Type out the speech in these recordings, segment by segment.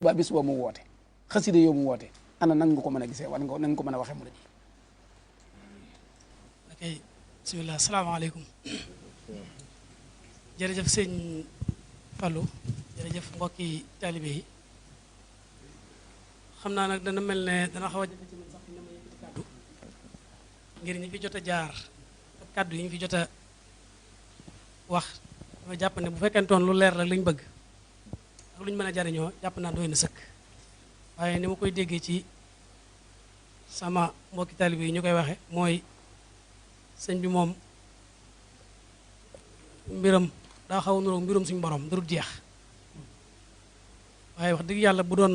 ba bis boo mu woote xasida yow mu woote ana nan nga ko mën a gisee wala nan nga ko mën a waxee mu la ji. ok bisimilah salaamaaleykum jërëjëf sëñ Fallou jërëjëf mbokki taalibe yi xam naa nag dana mel ne dana xaw a jafe ci man sax dina ma yëkkati kàddu ngir ñi fi jot a jaar ak kàddu yi ñu fi jot a wax dama jàpp ne bu fekkentoon lu leer la lañ bëgg ak lu ñu mën a jariñoo jàpp naa doy na sëkk waaye ni ma koy déggee ci sama mbokki taalibe yi ñu koy waxe mooy sëñ bi moom mbiram daa xaw a nuroog mbirum suñu borom durut jeex waaye wax dëgg yàlla bu doon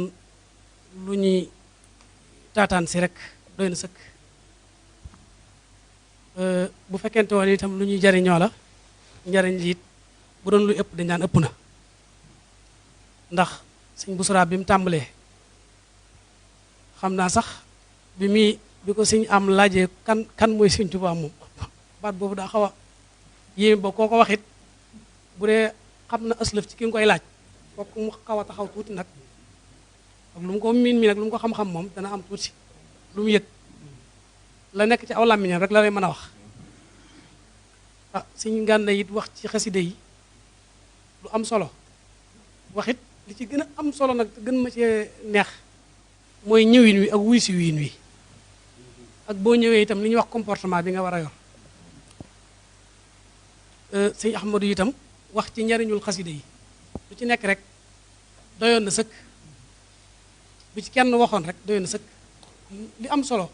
lu ñuy taataan si rek doy na sëkk bu fekkente woon itam lu ñuy jariñoo la njariñ li it bu doon lu ëpp dañ daan ëpp na ndax sëñ Busra bi mu tàmbalee xam naa sax bi ko sëñ am laajee kan mooy sëñ Tuubaa moom baat boobu daa xaw a yéeme ba koo ko waxit bu dee xam na aslëf ci ki nga koy laaj kooku mu xaw a taxaw tuuti nag ak lu mu ko miin mi nag lu mu ko xam-xam moom dana am tuuti lu mu yëg la nekk ci aw làmmiñam rek la lay mën a wax ah sëñ Gana it wax ci xaside yi lu am solo waxit li ci gën a am solo nag gën ma cee neex mooy ñëwin wi ak wuy si wiin wi ak boo ñëwee itam li ñuy wax comportement bi nga war a yor sëñ Ahmadou itam wax ci njariñul xaside yi lu ci nekk rek doyoon na sëkk bu ci kenn waxoon rek doyoon na sëkk li am solo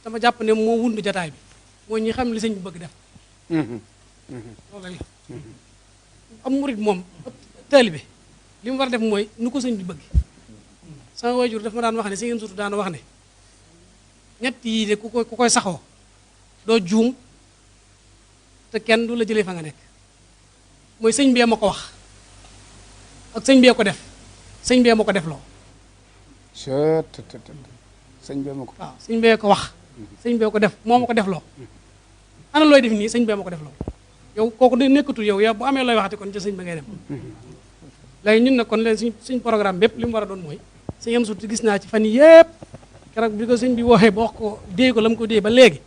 dama jàpp ne moo wund jataay bi mooy ñi xam li sëñ bi bëgg def loolu la am murit moom taalibe li mu war a def mooy nu ko sëñ bi bëgg sama waajur dafa ma daan wax ne sëñ surtout daan wax ne ñett yii de ku koy saxoo doo juum te kenn du la jëlee fa nga nekk mooy sëñ bee ma ko wax ak sëñ bee ko def sëñ bee ma ko def loo sëñ bee ma ko waaw sëñ bee ko wax sëñ bee ko def moo ma ko def loo ana looy def nii sëñ bee ma ko def loo yow kooku de nekkatul yow bu amee looy waxati kon ca sëñ ba ngay dem léegi ñun nag kon leen suñ programme bépp li mu war a doon mooy sëñ am surtout gis naa ci fan yëpp keroog bi ko sëñ bi waxee ba wax ko déey ko la mu ko déey ba léegi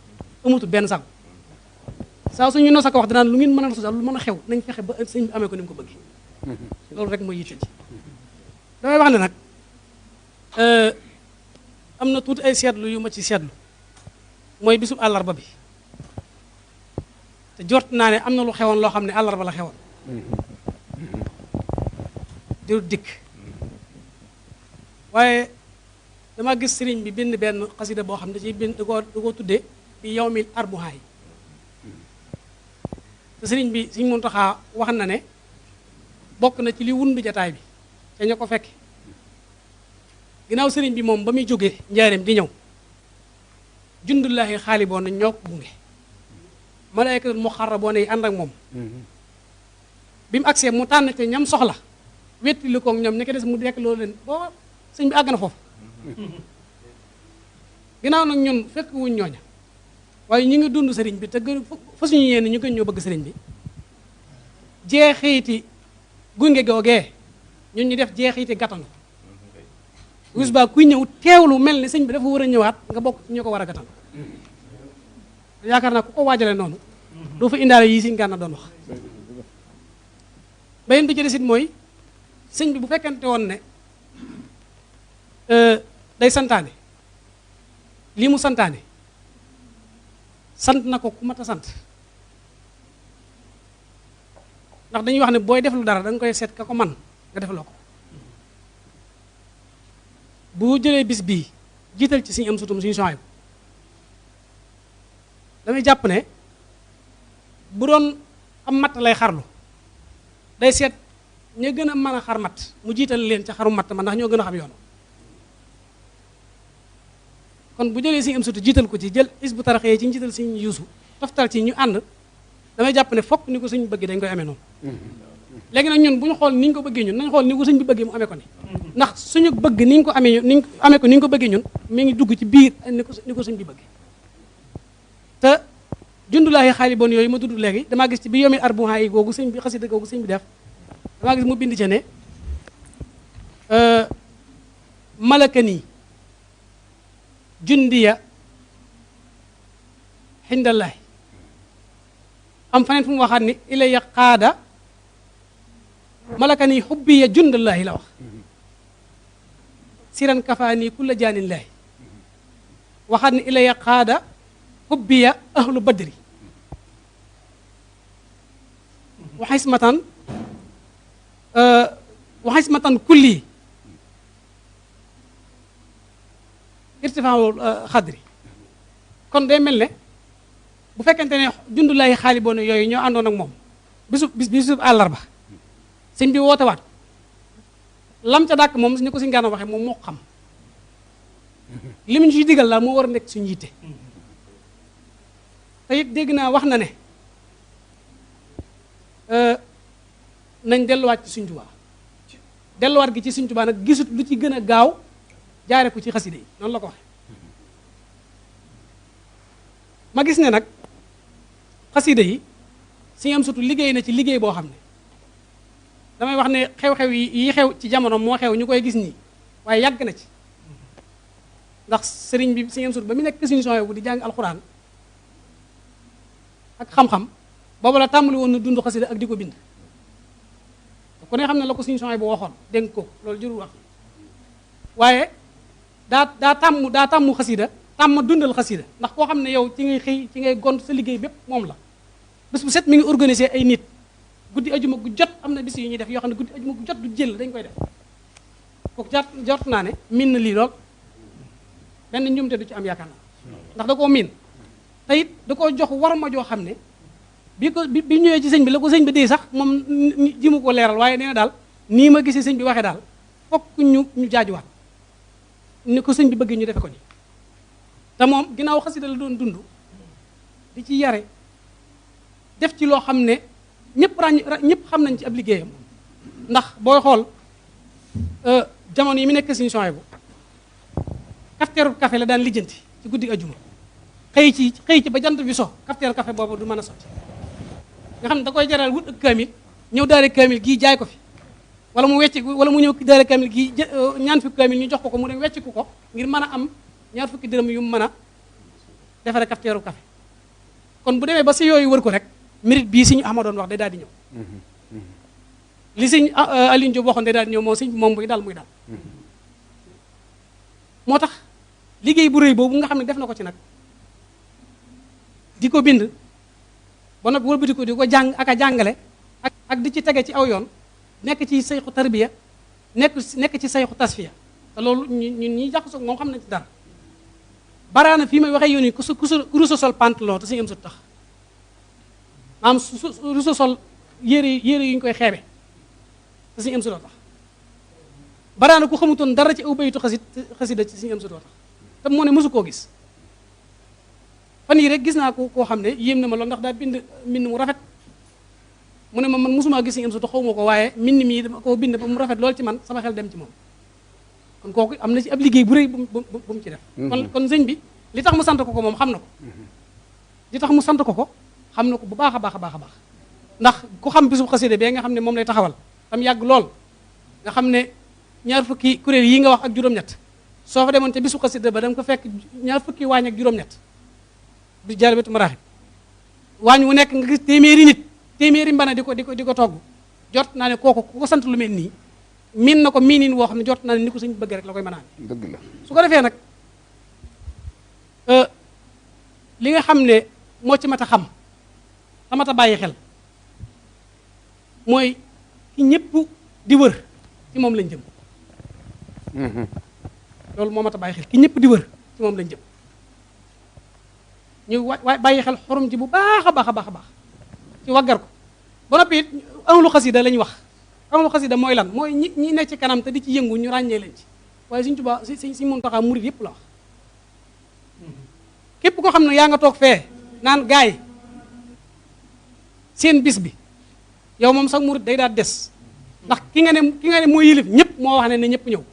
amutul benn sago saa suñu no sa ko wax danaan lu ngeen mën a sosal lu mën a xew nañ fexe ba sëñ bi amee ko ni mu ko bëgg loolu rek mooy yitte ji damay wax ne nag am na tuuti ay seetlu yu ma ci seetlu mooy bisub àllarba bi te jort naa ne am na lu xewoon loo xam ne àllarba la xewoon diru dikk waaye dama gis sëriñ bi bind benn xasida boo xam ne ci bind da koo tuddee fi yawmil arbuhaay te sëriñ bi Sëriñ Muntaxa wax na ne bokk na ci li wundu jataay bi te ña ko fekk ginnaaw sëriñ bi moom ba muy jógee njaareem di ñëw jundullaahi xaali boon na ñoo ko gunge malaaykatul muxarraboon yi ànd ak moom bi mu agsee mu tànn te ñam soxla wetti li koog ñoom ñi ko des mu dekk loolu leen boo sëñ bi àgg na foofu ginnaaw nag ñun fekk wuñ ñooña waaye ñu ngi dund sëriñ bi te gën fa suñu yéen ñu gën ñoo bëgg sëriñ bi jeexiiti gunge googee ñun ñu def jeexiiti gàttanu wis ba kuy ñëw teewlu mel ni sëñ bi dafa war a ñëwaat nga bokk ci ñu ko war a gàttan yaakaar naa ku ko waajale noonu doo fa indaale yii Sëñ Gana doon wax beneen bi ci desit mooy sëñ bi bu fekkente woon ne day santaane lii mu santaane sant na ko ku mat a sant ndax dañuy wax ne booy def lu dara da nga koy seet ka ko man nga def loo ko bu jëlee bis bii jiital ci suñu am sutum suñu soxay damay jàpp ne bu doon am matt lay xarlu day seet ña gën a mën a xar matt mu jiital leen ca xaru matt ma ndax ñoo gën a xam yoon kon bu jëlee suñu am sutu jiital ko ci jël is bu taraxee ci jiital suñu yuusu toftal ci ñu ànd damay jàpp ne fokk ni ko suñ bëggee dañ koy amee noonu léegi nag ñun bu ñu xool ni ñu ko bëggee ñun nañ xool ni ko sëñ bi bëggee mu amee ko ni ndax suñu bëgg ni ñu ko amee ni ñu amee ko ni ñu ko bëggee ñun mi ngi dugg ci biir ni ko sëñ bi bëggee te jundulaahi xaali bon yooyu ma tudd léegi damaa gis ci bi yomi arbuha yi googu sëñ bi xasida googu sëñ bi def damaa gis mu bind ca ne malakani jundiya xindallaahi am faneen fu mu waxaat ni ilaya qaada malakani xubbiya jundallaahi la wax siran kafaani kulla jaanillaahi waxaat ni ilaya qaada xubbiya ahlu badri waxismatan kulli irtifaaul xadri kon day mel ne bu fekkente ne jundulaayi xaaliboona yooyu ñoo àndoon ak moom bisub àllarba sëñ bi woote waat lam ca dàkk moom ni ko suñ gaana waxee moom moo xam li mu ñu ciy digal daal moo war a nekk suñu yitte te it dégg naa wax na ne nañ delluwaat ci Sëñ Tuubaa delluwaat gi ci Sëñ Tuubaa nag gisut lu ci gën a gaaw jaare ko ci xaside yi noonu la ko waxe ma gis ne nag xaside yi Sëñ Amsatu liggéey na ci liggéey boo xam ne damay wax ne xew-xew yi xew ci jamono moo xew ñu koy gis nii waaye yàgg na ci ndax sëriñ bi Sëñ Amsatu ba mu nekk Sëñ Suhaybu bu di jàng alxuraan ak xam-xam boobu la tàmbali woon na dund xasida ak di ko bind ku ne xam ne la ko Sëñ Suhaybu bu waxoon dénk ko loolu jurul wax waaye daa tàmm xasida tàmm dundal xasida ndax koo xam ne yow ci ngay xëy ci ngay gont sa liggéey bépp moom la bés bu set mi ngi organiser ay nit guddi ajuma gu jot am na bis yu ñuy def yoo xam ne guddi ajuma gu jot du jël dañ koy def kooku jot naa ne miin na lii lool benn njumte du ci am yaakaar naa ndax da koo miin te it da koo jox war ma joo xam ne bi ñëwee ci sëñ bi la ko sëñ bi dee sax moom ji mu ko leeral waaye nee na daal nii ma gisee sëñ bi waxee daal fokk ñu jaajuwaat ni ko sëñ bi bëgg ñu defe ko ni te moom ginnaaw xasida la doon dund di ci yare def ci loo xam ne ñëpp xam nañ ci ab liggéeyam ndax booy xool jamono yi mu nekk Sëñ Suhaybu kafteeru café la daan lijjanti ci guddi ajuma xëy ci ba jant bi so kafteeru café boobu du mën a sotti nga xam ne da koy jaral wut ak kaamil ñëw daare kaamil gii jaay ko fi wala mu ñëw daare kaamil gii ñaan fukki kaamil ñu jox ko mu dem wecciku ko ngir mën a am ñaar fukki dërëm yu mu mën a defare kafteeru café kon bu demee ba si yooyu wër ko rek mérite bii Sëñ Ahmadu doon wax day daal di ñëw li Sëñ Aliou Diop waxoon day daal di ñëw moom buy daal muy daal moo tax liggéey bu rëy boobu nga xam ne def na ko ci nag di ko bind ba noppi wëlbati ko di ko jàng ak a jàngale ak di ci tege ci aw yoon nekk ci sayxu tarbiya nekk ci sayxu tasfiya te loolu ñun ñi jaxasoo moom xam nañ ci dara baraana fii may waxee yoon yi ku rusa sol pantalon te Sëñ Amsatu tax maanaam rusa sol yére yu ñu koy xeebe te Sëñ Amsatu tax baraana ku xamutoon dara ci aw baytu xasida ci Sëñ Amsatu tax te moo ne mësu koo gis fan yii rek gis naa koo xam ne yéem na ma loolu ndax daa bind mbind mu rafet mu ne ma man mosumaa gis Sëñ Amsatu xaw ma ko waaye mbind mii dama koo bind ba mu rafet lool ci man sama xel dem ci moom kon kooku am na ci ab liggéey bu rëy bu mu ci def kon sëñ bi li tax mu sant ko moom xam na ko li tax mu sant ko xam na ko bu baax a baax a baax a baax ndax ku xam bisub xasida bee nga xam ne moom lay taxawal tam yàgg lool nga xam ne ñaar fukki kuréel yi nga wax ak juróom-ñett soo fa demoon te bisub xasida ba danga ko fekk ñaar fukki waañ ak juróom-ñett bi Jalbatu Maraaxib waañ wu nekk nga gis téeméeri mbana di ko togg jot naa ne kooku ku ko sant lu mel nii miin na ko miinin woo xam ne jot naa ne ni ko sëñ bëgg rek la koy mën a am dëgg la su ko defee nag li nga xam ne moo ci mat a xam te mat a bàyyi xel mooy ki ñëpp di wër ci moom lañ jëm loolu moo mat a bàyyi xel ki ñëpp di wër ci moom lañ jëm ñu bàyyi xel xorom ji bu baax a baax a baax a baax ci waggar ko ba noppi it ahlu xasida lañ wax ahlu xasida mooy lan mooy ñi nekk ci kanam te di ci yëngu ñu ràññee leen ci waaye Sëñ Tuubaa Sëñ Muntaxaa murit yëpp la wax képp koo xam ne yaa nga toog fee naan gaay seen bis bi yow moom sax murit day daal des ndax ki nga ne mooy yilif ñëpp moo wax ne ñëpp ñëw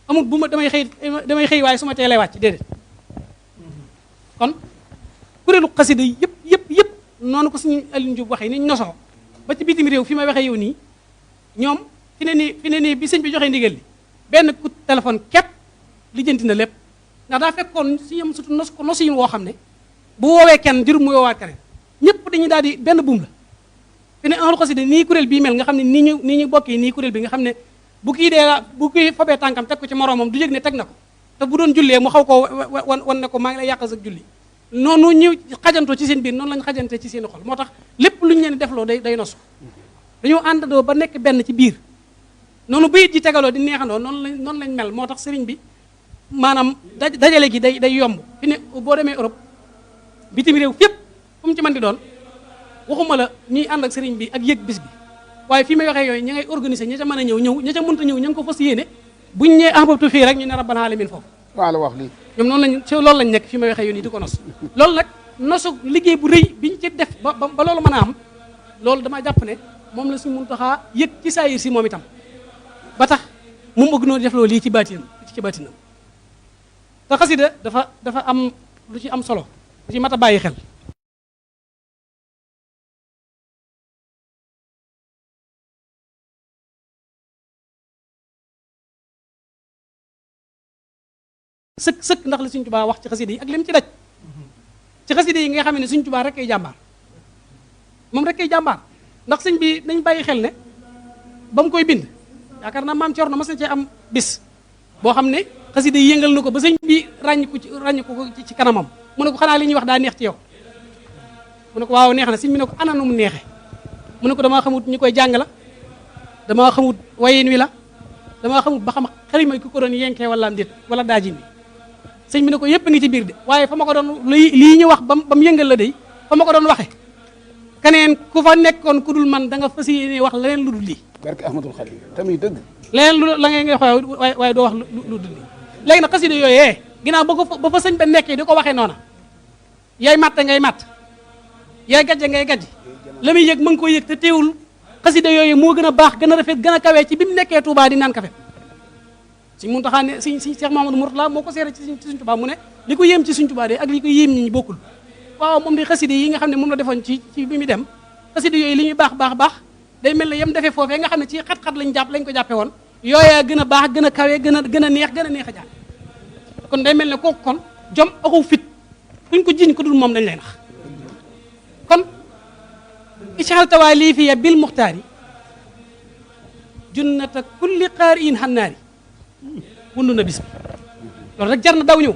amul bu ma damay xëy waaye su ma teelee wàcc déedéet kon kuréelu xasida yëpp noonu ko Sëñ Aliou Diop waxee ni ñu nosoo ba ci bitim réew fi may waxee yow nii ñoom fi ne nii bi sëñ bi joxee ndigal li benn coup téléphone képp lijjanti na lépp ndax daa fekkoon si yam surtout nos ko nos yi woo xam ne bu woowee kenn jërum mu woowaat keneen ñëpp dañuy daal di benn buum la fi ne Ahlu Xasida nii kuréel bii mel nga xam ne nii ñu bokkee nii kuréel bi nga xam ne bu kii fabee tànkam teg ko ci moroomam du yëg ne teg na ko te bu doon jullee mu xaw koo wan ne ko maa ngi lay yàqal sa julli noonu ñu xajantoo ci seen biir noonu lañ xajante ci seen xol moo tax lépp lu ñu leen defloo day nosu dañoo àndandoo ba nekk benn ci biir noonu bayit ji tegaloo di neexandoo noonu lañ mel moo tax sëriñ bi maanaam dajale gi day yomb fi ne boo demee Europe bitim réew fépp fu mu ci mën di doon waxuma la ñuy ànd ak sëriñ bi ak yëg bis bi waaye fii may waxee yooyu ña ngay organiser ña ca mën a ñëw ña ca mënta ñëw ña ngi ko fas yéene buñ ñee ahbabtu fii rek ñu ne rabbal alamin foofu waaw la wax lii ñoom loolu lañ nekk fii may waxee yoon yi di ko nos loolu nag nosu liggéey bu rëy biñ ci def ba loolu mën a am loolu dama jàpp ne moom la suñu Muntaxa yëg ci saayir si moom itam ba tax mu bëgg noonu def loolu lii ci baatinam te xasida dafa am lu ci am solo lu ci mat a bàyyi xel sëkk ndax la Sëriñ Tuubaa wax ci xasida yi ak lim ci daj ci xasida yi nga xam ne Sëriñ Tuubaa rek ay jàmbaar moom rek ay jàmbaar ndax sëñ bi nañ bàyyi xel ne ba mu koy bind yaakaar naa maam Cerno mas na cee am bis boo xam ne xasida yi yëngal na ko ba sëñ bi ràññiku ko ci kanamam mu ne ko xanaa li ñuy wax daa neex ci yow mu ne ko waaw neex na sëñ bi ne ko ana nu mu neexe mu ne ko damaa xamut ñi koy jàng la damaa xamut wayin wi la damaa xamut ba xam xarimay ku ko doon yenkee wala am déet wala daajin bi sëñ bi ne ko yëpp ngi ci biir de waaye fa ma ko doon lii ñu wax ba mu yëngal la day fa ma ko doon waxe keneen ku fa nekkoon ku dul man da nga fas yéene wax leneen lu dul lii barke Ahmadul Xadim tamit dëgg leneen lu la ngay xool waaye doo wax lu dul lii léegi nag xasida yooyee ginnaaw ba fa sëñ ba nekkee di ko waxee noona yaay matte ngay matt yaay gajje ngay gajj la muy yëg ma ngi koy yëg te teewul xasida yooyu moo gën a baax gën a rafet gën a kawee ci bi mu nekkee Touba di naan kafe Sëñ Muntaxa ne si Cheikh Mamadou Mourtala moo ko seere ci Sëñ Tuubaa mu ne li ko yéem ci Sëñ Tuubaa de ak li ko yéem ñi bokkul waaw moom di xasida yi nga xam ne moom la defoon ci bi mu dem xasida yooyu li ñuy baax day mel ne yem defee foofee nga xam ne ci xat-xat lañ ko jàppe woon yooyaa gën a baax gën a kawe gën a neex a jàpp kon day mel ne kooku kon jom aku fit kuñ ko jiñ ko dul moom dañ lay nax kon icaxal tawaa lii fiya bil muxtaari junnata kulli qaari in xannaari wundu na bis bi loolu rek jar na daw ñëw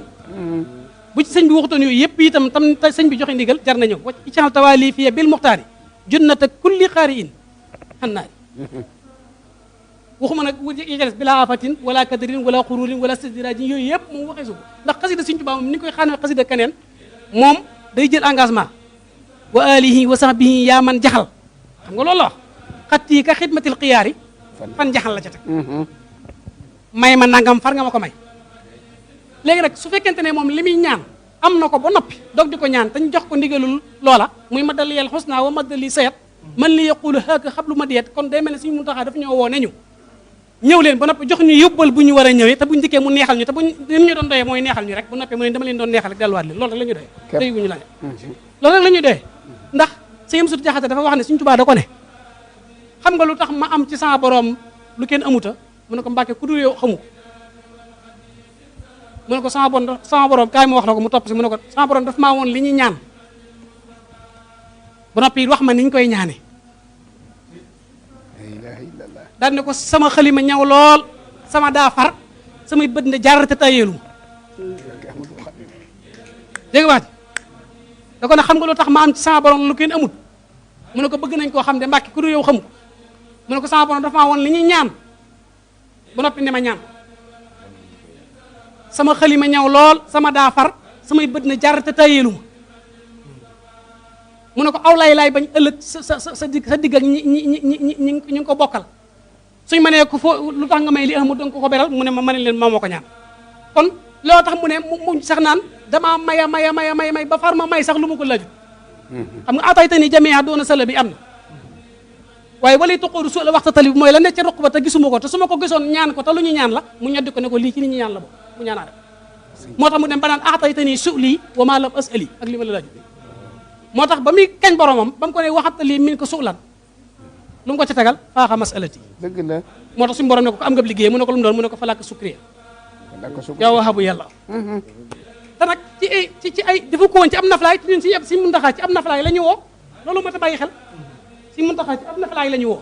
bu ci sëñ bi waxutoon yooyu yëpp itam tam sëñ bi joxe ndigal jar na ñëw wacc icaxal tawali fiya bil muxtaari junnata kulli qaari in xannaari waxuma nag yéjales bila afatin wala kadarin wala xururin wala stidrajin yooyu yëpp moom waxee su ko ndax xasida Sëñ Tuubaa moom ni koy xaane xasida keneen moom day jël engagement wa alihi wa sahbihi yaa man jaxal xam nga loolu la wax xatti ka xidmatil xiyaari fan jaxal la ca teg may ma nangam far nga ma ko may léegi nag su fekkente ne moom li muy ñaan am na ko ba noppi doog di ko ñaan te ñu jox ko ndigalul loola muy ma dal yel xusna wa ma dali sayat man li yaqulu haaka xablu ma diyet kon day mel ne Sëñ Muntaxa dafa ñoo woo ne ñu ñëw leen ba noppi jox ñu yóbbal bu ñu war a ñëwee te buñu dikkee mu neexal ñu te buñ li ñu doon doyee mooy neexal ñu rek bu noppee mu ne dama leen doon neexal rek delluwaat leen loolu rek la ñu doyee doy wuñu la loolu rek la ñuy doyee ndax Sëñ Amsatu Jaxate dafa wax ne Sëñ Tuubaa da ko ne xam nga lu tax ma am ci sama borom lu kenn amuta mu ne ko Mbàkke ku dul yow xamu ko mu ne ko sama borom kaay ma wax la ko mu topp si mu ne ko sama borom daf maa woon li ñuy ñaan ba noppi wax ma ni ñu koy ñaane daal ne ko sama xalima ñaw lool sama daafar samay bët ne jaar te tayeelu dégg nga wax da ko ne xam nga lu tax ma am ci sama borom lu kenn amut mu ne ko bëgg nañ koo xam de Mbàkke ku dul yow xamu ko mu ne ko sama borom dafa maa woon li ñuy ñaan ba noppi ne ma ñaan sama xalima ñaw lool sama daafar samay bët ne jaar te tayeelu ma mu ne ko aw laay bañ ëllëg sa digg ak ñi ngi ko bokkal suñ ma nee ko foo lu tax nga may li amul danga ko beral mu ne ma ne leen moo ko ñaan kon loo tax mu ne mu sax naan damaa may ba far ma may sax lu ma ko laajut xam nga atay te ni jamee doona sala bi am na waaye walay toqooru su la waxta tali bi mooy la ne ca roq ba te gisuma ko te su ma ko gisoon ñaan ko te lu ñu ñaan la mu ñoddi ko ne ko lii ci li ñu ñaan la bo mu ñaanaa rek moo tax mu dem ba naan atay te ni su lii wa maa lam asali ak li ma la laajut moo tax ba muy kañ boromam ba mu ko ne waxata lii min ko suulan lu mu ko ci tegal faaxa masalati dëgg la. moo tax suñu borom ne ko am nga liggéey mu ne ko lu mu doon mu ne ko falaka sukriya yow wahabu yàlla te nag ci ay dafa ko woon ci am naflaay ci ñun si Muntaxa ci am naflaay la ñu woo loolu moo tax bàyyi xel si Muntaxa ci am naflaay la ñu woo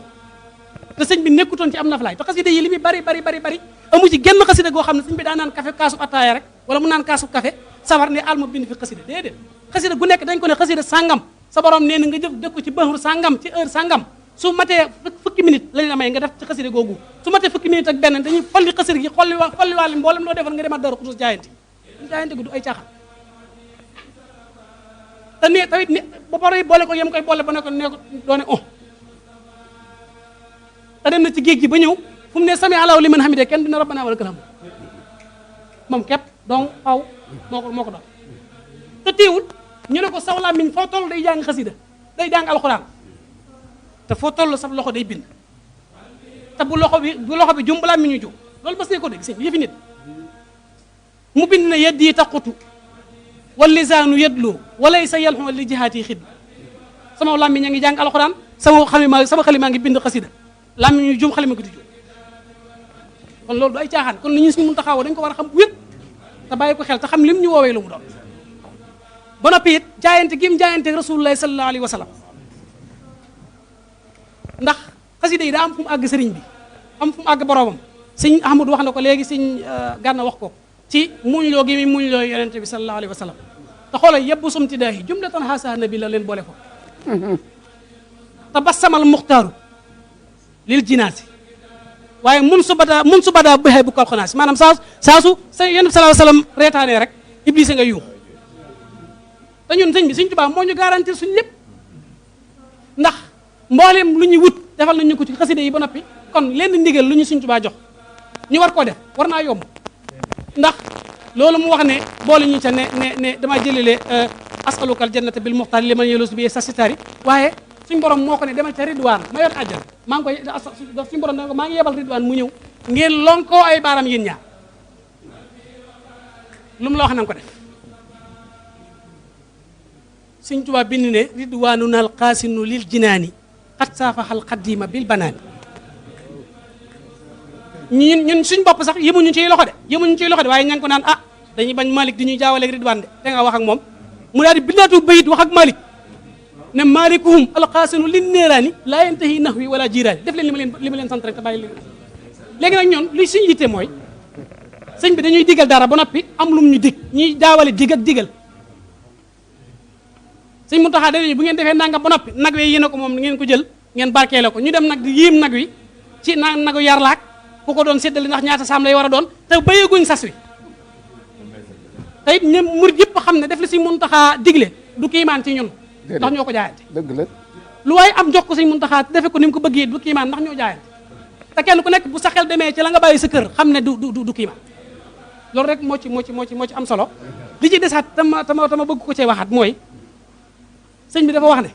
te sëñ bi nekkutoon ci am naflaay te xasida yi li muy bari amu ci genn xasida goo xam ne sëñ bi daa naan café kaasub attaaya rek wala mu naan kaasub café sabar ne alma bind fi xasida déedéet xasida gu nekk dañ ko ne xasida sàngam sa borom nee na nga def ko ci bëxru sàngam ci heure sàngam su matee fukki minute lañ la may nga def ci xasida googu su matee fukki minute ak benn dañuy folli xasida gi folli waale mboolem loo defal nga demaat dara xutus jaayante gu du ay caaxaan te ne tamit ne ba pare boole ko yem koy boole ba ne ko doone te dem na ci géej gi ba ñëw fu mu ne sami alaaw li man hamide kenn dina rabbana wala këram moom képp donc xaw moo ko doon te teewul ñu ne ko saw làmmiñ foo toll day jàng xasida day jàng alxuraan te foo toll sa loxo day bind te bu loxo bi jum balaa mi ñu jum loolu bas ne ko dégg sëñ yëfi nit mu bind na yedd yi taqutu wal lisaanu yedloo walay sa yalxu li jihaati xid sama làmmiñ a ngi jàng alxuraan sama xalima ngi bind xasida làmmiñ ñu jum xalima gi di jum kon loolu du ay caaxaan kon li ñu suñu mun taxawoo dañ ko war a xam wét te bàyyi ko xel te xam lim ñu woowee lu mu doon ba noppi it jaayante gi mu jaayante rasulullahi sallallahu alayhi wa sallam ndax xasida yi daa am fu mu àgg sëriñ bi am fu mu àgg boroomam sëñ Ahmadu wax na ko léegi sëñ Gànna wax ko ci muñloo gi mi muñloo yonente bi sallallahu alayhi wa sallam te xoolal yebbu sumtidaahi jumlatan haasa nabi la leen boole ko te basamal muxtaaru lil jinaasi waaye mun su badaa baxee bu kalxonaasi maanaam saa su sa yonente bi sallallahu alayhi wa sallam reetaanee rek iblis nga yuux te ñun sëñ bi Sëñ Tuubaa moo ñu garantir suñu lépp ndax mboolem lu ñuy wut defal nañu ko ci xasida yi ba noppi kon lenn ndigal lu ñu Sëñ Tuubaa jox ñu war koo def war naa yomb ndax loolu mu wax ne boole ñu ca ne dama jëlale asalukal jannata bil muxtaar li man yelus bi sa sitari waaye suñ borom moo ko ne demal ca ridwaan ma yor àjjana maa ngi koy suñu borom dana ko maa ngi yebal ridwaan mu ñëw ngeen lonkoo ay baaram yéen ñaar lu mu la wax na nga ko def Sëñ Tuubaa bind ne ridwaanuna alqaasinu lil jinaani xat saafaxal xaddiima bil banaani ñun suñ bopp sax yemuñu ciy loxo de waaye ña ngi ko naan dañuy bañ Malick di ñuy jaawaleeg ridwaan de te nga wax ak moom mu daal di bindaatu bayit wax ak Malick ne malikuhum alqaasinu lin neeraani laa yantahi nahwi wala jiiraani def leen li ma leen sant rek te bàyyi leen léegi nag ñoon li suñu yitte mooy sëñ bi dañuy digal dara ba noppi am lum ñu dig ñuy jaawale dig ak digal sëñ Muntaxa dañu bu ngeen defee nangam ba noppi nag wi yéen a ko moom ngeen ko jël ngeen barkeele ko ñu dem nag di yéem nag wi ci nagu yarlaak ku ko doon séddale ndax ñaata saam lay war a doon te bayeeguñ sas wi te it ñoom murid yëpp xam ne def li sëñ Muntaxa digle du kiimaan ci ñun ndax ñoo ko jaayante dëgg la lu waaye am jox ko sëñ Muntaxa defe ko ni mu ko bëggee du kiimaan ndax ñoo jaayante te kenn ku nekk bu sa xel demee ci la nga bàyyi sa kër xam ne du kiimaan loolu rek moo ci am solo li ci desaat tama bëgg ko cee waxaat mooy sëñ bi dafa wax ne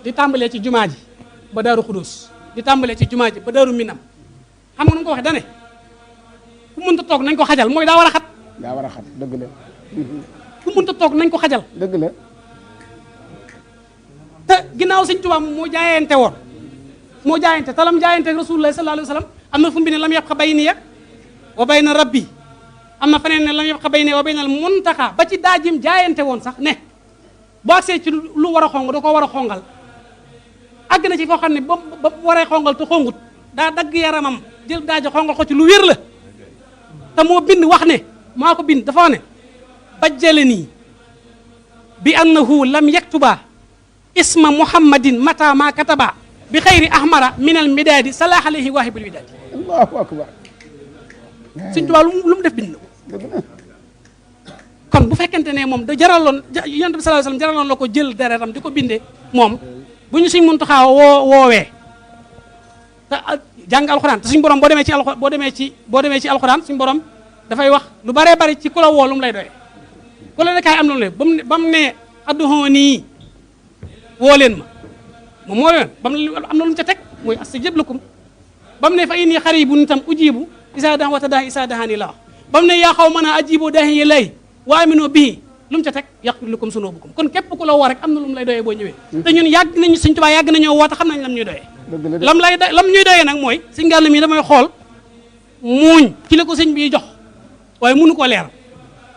di tàmbalee ci jumaa ji ba daaru xudóos di tàmbalee ci jumaa ji ba daaru minam xam nga nu ko waxee dane ku mënta toog nañ ko xajal mooy daa war a xat dëgg la ku mënta toog nañ ko xajal dëgg la te ginnaaw sëñ Tuubaa moo jaayante talam jaayante rasulullah sallallahu alayhi wa sallam am na fu mu bi ne lam yabqa bayniya wa bayna rabbi am na feneen ne lam yabqa bayniya wa baynal muntaxa ba ci daajim jaayante woon sax ne boo agsee ci lu war a xong da ko war a xongal àgg na ci foo xam ne ba waree xongal te xongut daa dagg yaramam jël daaja xongal ko ci lu wér la te moo bind wax ne maa ko bind dafa wax ne bajjale nii bi annahu lam yaktuba isma muhammadin mata ma kataba bi xayri ahmara minal midaadi salah alayhi waahibul widaadi allahu akbar Sëñ Tuubaa lu mu def bind kon bu fekkente ne moom da jaraloon yonent bi sallallahu alayhi wasallam jaraloon la ko jël deretam di ko bindee moom bu ñu Sëñ Muntaxa woowee te jàng alxuraan te suñu borom boo demee ci alxuraan suñu borom dafay wax lu baree bari ci ku la woo lu mu lay doyee ku la ne kaay am lu mu lay ba mu ne adduhoonii woo leen ma moom moo leen ba mu am na lu mu ca teg mooy astajib lakum ba mu ne fa inni xaribun tam ujibu isa daa wata daa isa dahaani la ba mu ne yaa xaw mën a ajibu daahi lay wa aminu bii lu mu ca teg yaqul lakum sunubukum kon képp ku la woo rek am na lu mu lay doyee boo ñëwee te ñun yàgg nañu Sëñ Tuubaa yàgg nañoo woo te xam nañ lam ñuy doyee lam ñuy doyee nag mooy Sëñ Gàllu mi damay xool muuñ ci la ko sëñ bi jox waaye mënu koo leeral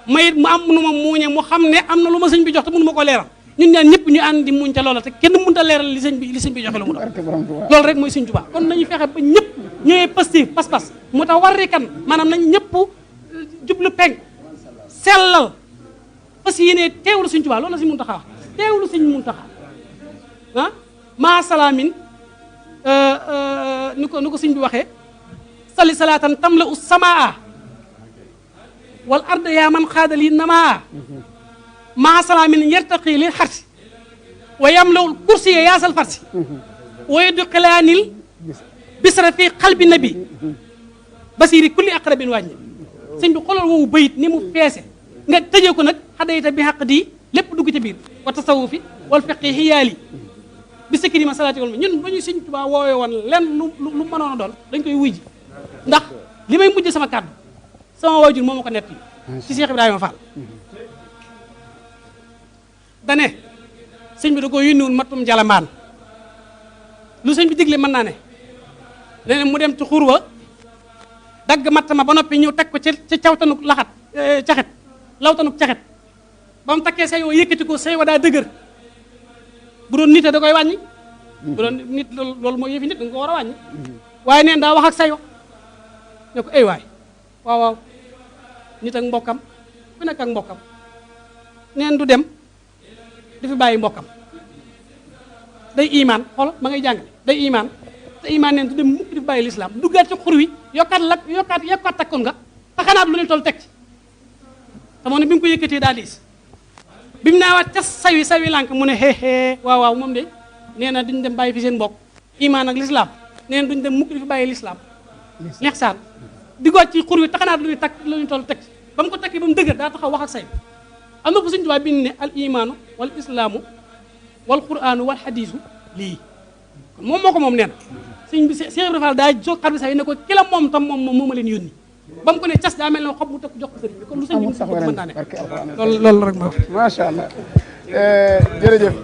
mayit mu am nu ma muuñe mu xam ne am na lu ma sëñ bi jox te mënu ma koo leeral ñun ñaan ñëpp ñu ànd di muñ ca loola te kenn mënut a leeral li sëñ bi joxe lu mu doon loolu rek mooy Sëñ Tuubaa kon nañu fexe ba ñëpp ñëwee positif pas-pas mu tax war kan maanaam nañ ñëpp jublu penk sellal fas yéene teewlu Sëñ Tuubaa loolu la si mun taxaa wax teewlu Sëñ mun taxaa ah maa salaamin ni ko sëñ bi waxee sali salaatan tamla u samaa wal arda yaa man xaadali namaa maa salaamin yartaqi lil xarsi wa yamlawul kursi ya yaasal farsi wa yudxilaanil bisra fi qalbi nabi basiri kulli aqrabin wàññi sëñ bi xoolal woowu bayit ni mu feese nga tëjee ko nag xadayta bi xaq di lépp dugg ci biir wa tasawufi wal fiqi xiyaali bi sikri ma salaati wal ñun ba ñu Sëñ Tuubaa woowee woon lenn lu mënoon a doon dañ koy wuy ji ndax li may mujj sama kàddu sama waajur moo ma ko nett ci Cheikh Ibrahima Fall dane sëñ bi da ko yónniwul matum jalamaan lu sëñ bi digle mën naa ne leneen mu dem ci xurwa dagg matt ma ba noppi ñëw teg ko ci cawtanuk laxat caxet lawtanuk caxet ba mu takkee say wa yëkkati ko say wa daa dëgër bu doon nit da koy wàññi bu doon nit loolu mooy yëfi nit da nga ko war a wàññi waaye neen daa wax ak say wa ne ko ay waay waaw nit ak mbokkam ku nekk ak mbokkam neen du dem di fi bàyyi mbokkam day imaan xool ma ngay jàngale day imaan te imaan neen du dem mukk di fi bàyyi lislaam duggaat ci xur wi yokkaat takkoon nga taxanaat lu ne toll teg ci te moo ne bi mu ko yëkkatee daa diis bi mu naawaat ca sawi lànk mu ne xeexee waaw moom de nee na duñ dem bàyyi fi seen mbokk imaan ak lislaam nee na duñ dem mukk di fi bàyyi lislaam neex saan diggoot ci xur wi taxanaat lu ñu toll teg ci ba mu ko takkee ba mu dëgër daa taxaw wax ak say am na fu Sëñ Tuubaa bind ne al imaanu wal islaamu wal quraanu wal xadiisu lii kon moom moo ko moom nee na sëñ bi Cheikh Ibrahima Fall daa jóg xar bi sax yi ne ko ki la moom tam moom ma leen yónni ba mu ko ne cas daa mel ne xob mu tëkk jox ko sëriñ bi kon lu sëñ bi mën naa ne loolu rek ma wax macha allah jërëjëf